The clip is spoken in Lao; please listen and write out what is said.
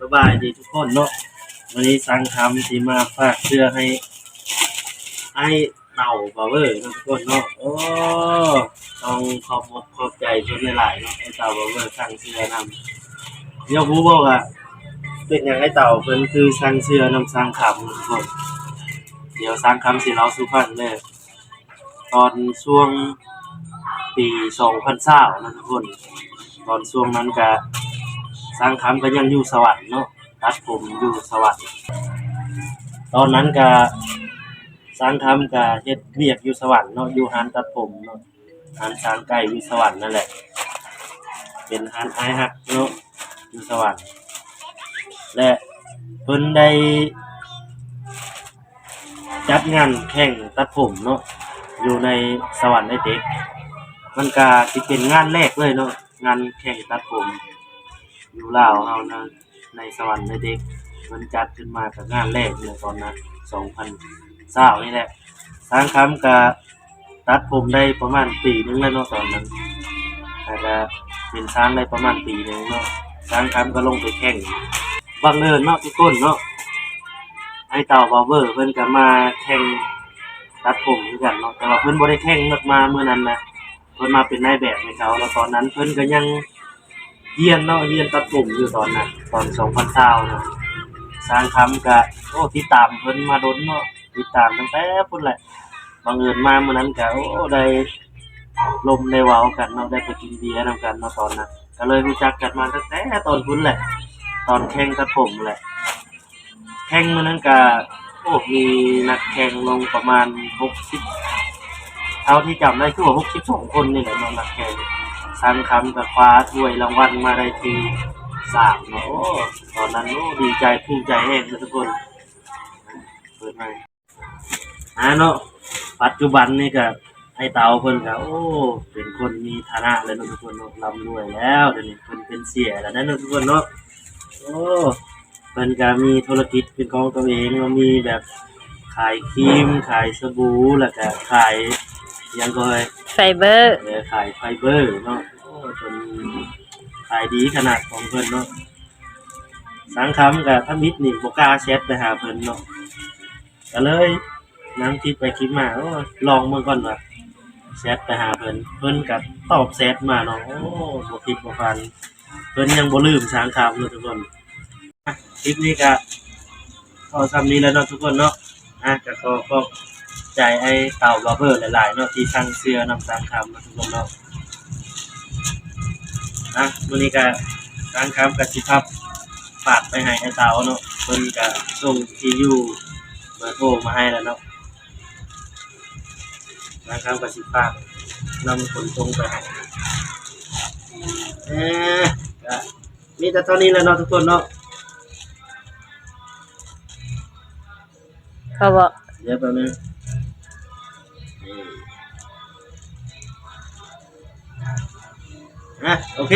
ສະບາຍດີທຸກຄົນເນາະ, ມື້ນີ້ຊ່າງຄຳຊິມາຝາກເສື້ອໃຫ້ອ້າຍເຕົ່າບາເວີເນາະທຸກຄົນເນາະ. ໂອ້ ຕ້ອງຂອບອົກຂອບໃຈເພິ່ນຫຼາຍໆເນາະ, ອ້າຍເຕົ່າບາເວີສັ່ງເສື້ອນຳ. ຢາກຮູ້ບໍ່ວ່າເປັນຫຍັງອ້າຍເຕົ່າເພິ່ນຄືສັ່ງເສື້ອນຳຊ່າງຄຳເນາະທຸກຄົນ? ດຽວຊ່າງຄຳຊິເລົ່າສູ່ຟັງເດີ. ຕອນຊ່ວງປີສອງພັນຊາວນະທຸກຄົນ, ຕອນຊ່ວງນັ້ນກະຊ່າງຄຳກະຍັງຢູ່ສະຫວັນເນາະ, ຕັດຜົມຢູ່ສະຫວັນ. ຕອນນັ້ນກະຊ່າງຄຳກະເຮັດວຽກຢູ່ສະຫວັນເນາະ, ຢູ່ຮ້ານຕັດຜົມເນາະ, ຮ້ານຊ່າງໄກ່ຢູ່ສະຫວັນນັ້ນແຫຼະ, ເປັນຮ້ານອ້າຍຮັກເນາະ ຢູ່ສະຫວັນ. ແລະ ເພິ່ນໄດ້ ຈັດງານແຂ່ງຕັດຜົມເນາະ ຢູ່ໃນສະຫວັນໄອເຕັກ. ມັນກະຊິເປັນງານແລກເລີຍເນາະ, ງານແຂ່ງຕັດຜົມຢູ່ລາວເຮົານະ, ໃນສະຫວັນໄອເຕັກ ເພິ່ນຈັດຂຶ້ນມາກະງານແລກເລີຍ ຕອນນັ້ນ ສອງພັນຊາວນີ້ແຫຼະ. ຊ່າງຄຳກະຕັດຜົມໄດ້ປະມານປີໜຶ່ງແລ້ວເນາະ ຕອນນັ້ນ, ອາດຈະເປັນຊ່າງໄດ້ປະມານປີໜຶ່ງເນາະ. ຊ່າງຄຳກະລົງໄປແຂ່ງ ບັງເອີນເນາະທຸກຄົນເນາະ, ອ້າຍເຕົ່າບາເວີເພິ່ນກະມາແຂ່ງຕັດຜົມຄືກັນເນາະ, ແຕ່ວ່າເພິ່ນບໍ່ໄດ້ແຂ່ງນຳມາມື້ນັ້ນນະ, ເພິ່ນມາເປັນນາຍແບບໃຫ້ເຂົາ. ແລ້ວຕອນນັ້ນເພິ່ນກະຍັງຮຽນເນາະ, ຮຽນຕັດຜົມຢູ່ຕອນນັ້ນ ຕອນສອງພັນຊາວນະ. ຊ່າງຄຳກະ ໂອ້ ຕິດຕາມເພິ່ນມາດົນເນາະ, ຕິດຕາມຕັ້ງແຕ່ພຸ້ນແຫຼະ. ບັງເອີນມາມື້ນັ້ນກະ ໂອ້ ໄດ້ລົມໄດ້ເວົ້າກັນເນາະ, ໄດ້ໄປກິນເບຍນຳກັນເນາະຕອນນັ້ນ, ກະເລີຍຮູ້ຈັກກັນມາຕັ້ງແຕ່ຕອນພຸ້ນແຫຼະ, ຕອນແຂ່ງຕັດຜົມແຫຼະ. ແຂ່ງມື້ນັ້ນກະ ໂອ້ ມີນັກແຂ່ງລົງປະມານຫົກສິບ ເທົ່າທີ່ຈຳໄດ້ຄືວ່າຫົກສິບສອງຄົນນີ້ແຫຼະເນາະ ນັກແຂ່ງ. ຊ່າງຄຳກະຄວ້າຖ້ວຍລາງວັນມາໄດ້ທີສາມເນາະ. ໂອ້ ຕອນນັ້ນ ໂອ້ ດີໃຈພູມໃຈແຮງເນາະທຸກຄົນ. ເປີດໃໝ່ ອາເນາະ, ປັດຈຸບັນນີ້ກະອ້າຍເຕົ່າເພິ່ນກະ ໂອ້ ເປັນຄົນມີຖານະແລ້ວເນາະທຸກຄົນເນາະ, ລ່ຳລວຍແລ້ວ ດຽວນີ້ເພິ່ນເປັນເສຍແລ້ວເນາະທຸກຄົນເນາະ. ໂອ້ ເພິ່ນກະມີທຸລະກິດເປັນຂອງຕົວເອງເນາະ, ມີແບບຂາຍຄຣີມ ຂາຍສະບູ ແລ້ວກະຂາຍຫຍັງກໍເອີຍ ໄຟເບີ ເອີ ຂາຍໄຟເບີເນາະ. ໂອ້ ເພິ່ນຂາຍດີຂະໜາດຂອງເພິ່ນເນາະ. ຊ່າງຄຳກະທຳອິດນີ້ບໍ່ກ້າແຊັດໄປຫາເພິ່ນເນາະ, ກະເລີຍນັ່ງຄິດໄປຄິດມາ ໂອ້ ລອງເບິ່ງກ່ອນວ່າ ແຊັດໄປຫາເພິ່ນ, ເພິ່ນກະຕອບແຊັດມາເນາະ. ໂອ້ ບໍ່ຄິດບໍ່ຝັນ ເພິ່ນຍັງບໍ່ລືມຊ່າງຄຳເນາະທຸກຄົນ. ຄລິບນີ້ກະພໍສ່ຳນີ້ແຫຼະເນາະທຸກຄົນເນາະ. ອາ ກະຂໍຂອບໃຈອ້າຍເຕົ່າບາເບີຫຼາຍໆເນາະ ທີ່ສັ່ງເສື້ອນຳຊ່າງຄຳເນາະທຸກຄົນເນາະ. ອາ ມື້ນີ້ກະຊ່າງຄຳກະຊິພາບຝາກໄປໃຫ້ອ້າຍເຕົ່າເນາະ, ເພິ່ນກະສົ່ງທີ່ຢູ່ເບີໂທມາໃຫ້ແລ້ວເນາະ. ຊ່າງຄຳກະຊິຝາກນຳຂົນສົ່ງໄປໃຫ້. ເອີ ກະມີແຕ່ເທົ່ານີ້ແຫຼະເນາະທຸກຄົນເນາະ. ເຂົາບອກ ດຽວແປັບໜຶ່ງ. ອາ ໂອເຄ.